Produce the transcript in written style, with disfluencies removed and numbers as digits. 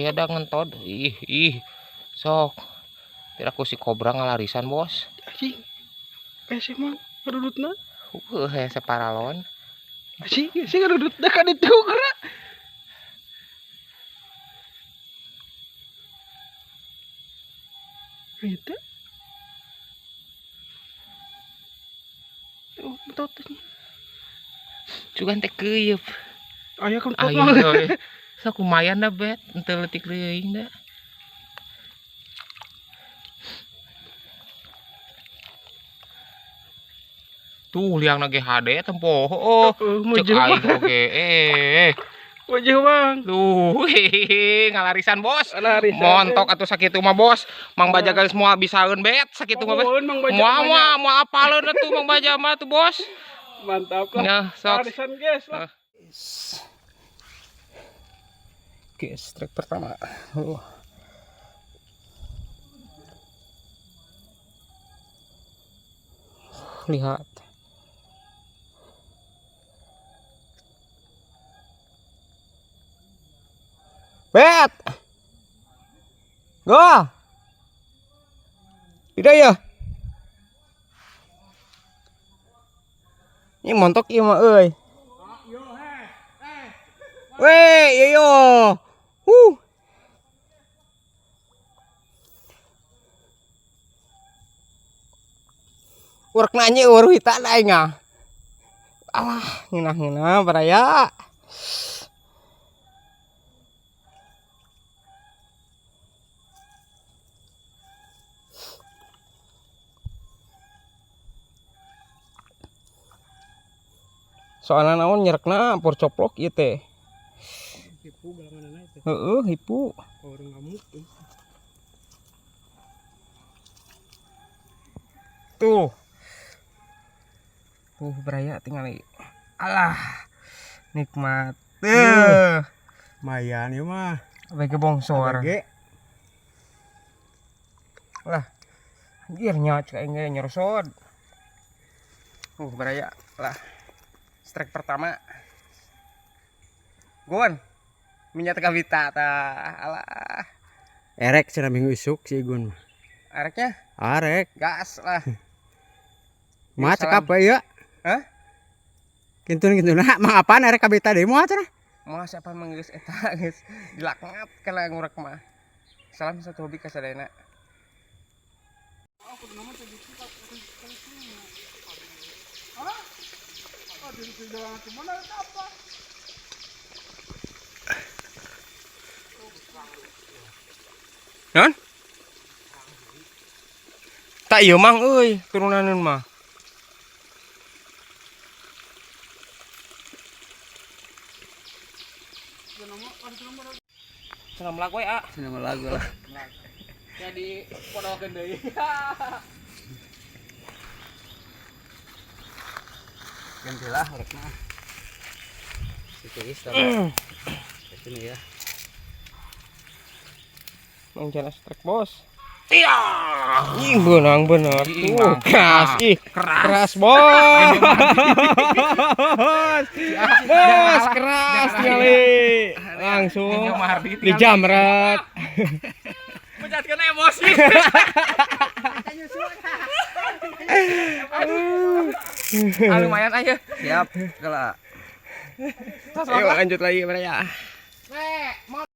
Aya da ngentod. Ih, ih. Sok. Tidak ku si kobra ngalarisan, Bos. Anjing. Hese mang ngadudutna. Hese paralon. Anjing, hese ngadudutna ka ditu geura. Eta. Oh, betot nya. Cugan teh keuyeup. Aya kentot mah. Sok lumayan dah bet, henteu leutik leuing da. Tuh liangna ge hade tempo. Oh, cek aing oge. Wajah bang. Tuh, ngalarisan bos. Montok atuh sakitu mah bos. Mang Baja geus moal bisaeun bet sakitu mah. Moal moal moal apaleun atuh Mang Baja mah tuh bos. Mantap lah. Nah, sok. Larisan guys lah. Guys, trek pertama. Lihat. Bet. Go. Tidak ya? Ini montok ieu mah euy. Weh, yo. Urek nanya urut hita aing ah. Alah, ngeunah-ngeunah baraya. Soalna naon nyerekna por coplok ieu teh. Hipu galanganna teh. Heeh, hipu. Orang ngamuk. Tuh. Tuh beraya tinggal. Alah. Nikmat. Tuh. Lumayan ieu mah. Abg bongsor. Abg. Lah. Anjir nya cek aing ge nyorosod. Beraya lah. Strike pertama. Gon. Minyak kabita tah. Alah. Erek cenah minggu isuk si Igun mah. Areknya? Arek. Gas lah. Mah cekap we ieu. Hah? Kintun-kintuna mah apaan arek kabita deui moal cenah? Moal siapa mah geus eta geus dilaknat kana ngurek mah. Salam satu hobi ka sadayana. Non? Tak ieu mang euy, turunaneun mah. Senam lagu we, A. Senam lagu lah. Jadi podokeun deui. Gantilah urekna. Situ geus tah. Sini ya. Mang jana strike bos. Iya. Ih, benang bener. Tuh, keras. Ih, keras bos. Bos, keras tinggali. Langsung dijamret. Mencatkan emosi. Lumayan aja. Siap, kalau. Ayo lanjut lagi ya.